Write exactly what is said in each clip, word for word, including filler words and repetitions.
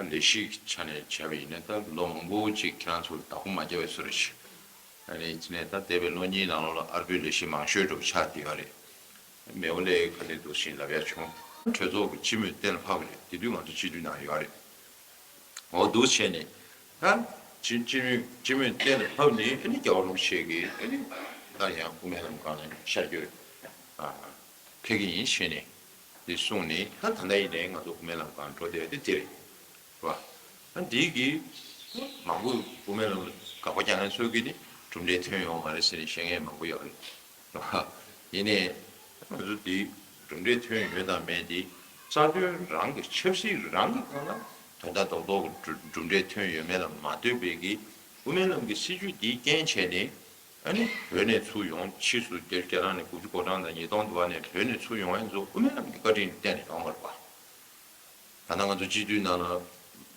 ལས་གཞི་ཆ་ནས་བྱས་པ་ཡིན་ན་ད་ལོ་མང་པོ་ཅིག་ཁྱེད་རང་ཚོར་བདག་པོ་མ་བརྒྱབ་པའི་བཟོ་འདྲ་ཞིག་ཨ་ནི་ཅི་ནས་ད་འདས་པའི་ལོ་གཉིས་ནང་ལོགས་ལ་ཨར་པོའི་ལས་གཞི་མང་ཤོས་འགྲོ་ཆགས་བསྡད་ཡོད་རེད། མེའོ་ལས་ག་ནས་འདུག་བཞིན་ལབ་ཡ་བྱུང་། གྲོས་ཚོགས་ཀྱི་སྤྱི་མོས་གཏན་ལ་ཕབ་རེད། དེ་དུས་ང་ཚོ་སྤྱི་འཐུས་ནང་ཡོད་རེད། འོ་འདུག་བྱས་ནས་ད་སྤྱི་སྤྱི་མོས་སྤྱི་མོས་གཏན་ལ་ཕབ་ནས་ཨ་ནི་རྒྱལ་བ་རིན་པོ་ཆེ་གིས་ཨ་ནི་ད་ཡང་དབུ་མའི་ལམ་སྒང་ལ་ཤར་བསྐྱོད་ཕེབས་ཀྱི་ཡིན་ཞེས་ནས་དེ་གསུངས་ནས་ད་ད་ལྟ་ཡིན་ནའི་ང་ཚོ་དབུ་མའི་ལམ་སྒང་འགྲོ་བསྡད་དེ་དེ་རེད། རེད་བ། ཨ་འདི་གི་མང་པོ་དབུ་མའི་ལམ་ལ་དགག་པ་རྒྱག་མཁན་ཚོ་གིས་ནི་གྲུབ་འབྲས་ཐོན་ཡོད་མ་རེད་ཟེར་ནས་བཤད་མཁན་མང་པོ་ཡོད་རེད། རེད་བ། ཡིན་ནའི་ང་ཚོ་འདི་གྲུབ་འབྲས་ཐོན་ཡོད་དང་མེད་འདི་རྩ་དོན་རང་གི་ཆབ་སྲིད་རང་གི་སྒང་ལ་དོན་དག་རྡོག་རྡོག་གི་གྲུབ་འབྲས་ཐོན་ཡོད་མེད་ལ་མ་ལྟོས་པའི་གི་དབུ་མའི་ལམ་གྱི་སྲིད་བྱུས་འདིའི་རྐྱེན་བྱས་ནས་ཨ་ནི་བོད་ནས་ཚུར་ཡོང་ཕྱིས་སུ་རྒྱ་རྒྱ་ནག་ནས་དགུ་བཅུ་གོ་གྲངས་དང་ཉིས་སྟོང་དུ་བ་ནས་བོད་ནས་ཚུར་ཡོང་མཁན་ཚོ་དབུ་མའི་ལམ་གྱི་བཀའ་དྲིན་བརྟེན་ནས་ཡོང་བ་རེད་བ། ད་ལྟ་ང་ཚོ་སྤྱི་འཐུས་ནང་ལ་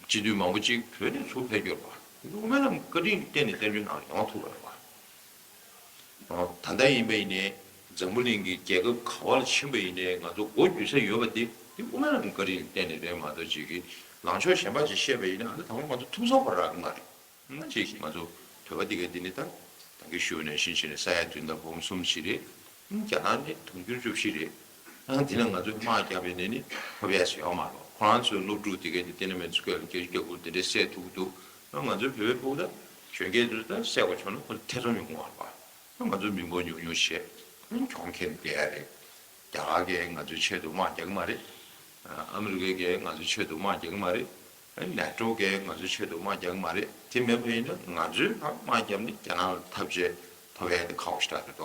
སྤྱི་འཐུས་མང་པོ་ཅིག་བོད་ནས་ཚུར་ཕེབས་ཡོད་པ། དབུ་མའི་ལམ་བཀའ་དྲིན་བརྟེན་ནས་བཙན་བྱོལ་ནང་ཡོང་ཐུབ་པ་རེད་པ། ད་ལྟ་ཡིན་པ་ཡིན་ནའི་འཛམ་བུ་གླིང་གི་རྒྱལ་ཁབ་ག་བ་ལ་ཕྱིན་པ་ཡིན་ནའི་ང་ཚོ་མགོ་འགྱུར་ས་ཡོད་པ་དེ་དེ་དབུ་མའི་ལམ་བཀའ་དྲིན་བརྟེན་ནས་རེད་མ་གཏོགས་ཅིག་གི་ལངས་ཕྱོགས་གཞན་པ་ཅིག་བཤད་པ་ཡིན་ན་ཨ་ནི་དང་པོ་ང་ཚོ་ཐུགས་བསམ་པ་རག་གི་མ་རེད། ཅིག་ང་ཚོ་བོད་པ་འདི་ག་འདི་ནི་ད་ད་གིན་ཞུས་ནང་བཞིན་བྱས་ནས་ས་ཡ་བདུན་དང་འབུམ་གསུམ་ཞིག་རེད། རྒྱ་ནག་ནི་དུང་ཕྱུར་བཅུ་བཞི་རེད། ཨ་འདི་ན་ང་ཚོས་དམག་བརྒྱབ་པའི་ནི་ནི་ཕོ་བས་ཡོད་མ་རེད། ཁོ་རང་ཚོའི་སློབ་ཕྲུག་འདི་ག་འདི་བལྟས་ན་མི་ཚོ་སྐད་ལ་སྐད་ཆ་རྒྱག་དགོས་འདི་འདྲའི་བསད་ཐུབ་ཀྱི་འདུག་ང་ཚོའི་བོད་པའི་ཕྲུ་གུ་ད་གཞོན་སྐྱེས་ཚོ་ད་བསད་དགོས་བྱུང་ན་ཁོ་ཚོ་ཐེ་ཚོམ་ཡོང་གི་མ་རེད་པ། ང་ཚོ་མི་འབོར་ཉུང་ཉུང་བྱས་གྱོང་ཁྱེར་བསྡད་ཡ་རེད། རྒྱ་གར་གྱིས་ང་ཚོའི་ཆེད་དུ་དམག་རྒྱག་གི་མ་རེད། ཨ་མི་རི་ཀ་གིས་ང་ཚོའི་ཆེད་དུ་དམག་རྒྱག་གི་མ་རེད། ཨ་ནེ་ཊོ་གིས་ང་ཚོའི་ཆེད་དུ་དམག་རྒྱག་གི་མ་རེད། དེ་མེད་པ་ཡིན་ན་ང་ཚོས་ཨ་དམག་བརྒྱབ་ནས་རྒྱ་ནག་ལ་འཐབ་བྱེད་ཐོབ་ཡ་དེ་ཁག་པོ་ཞེ་དྲག་རེད་དོ།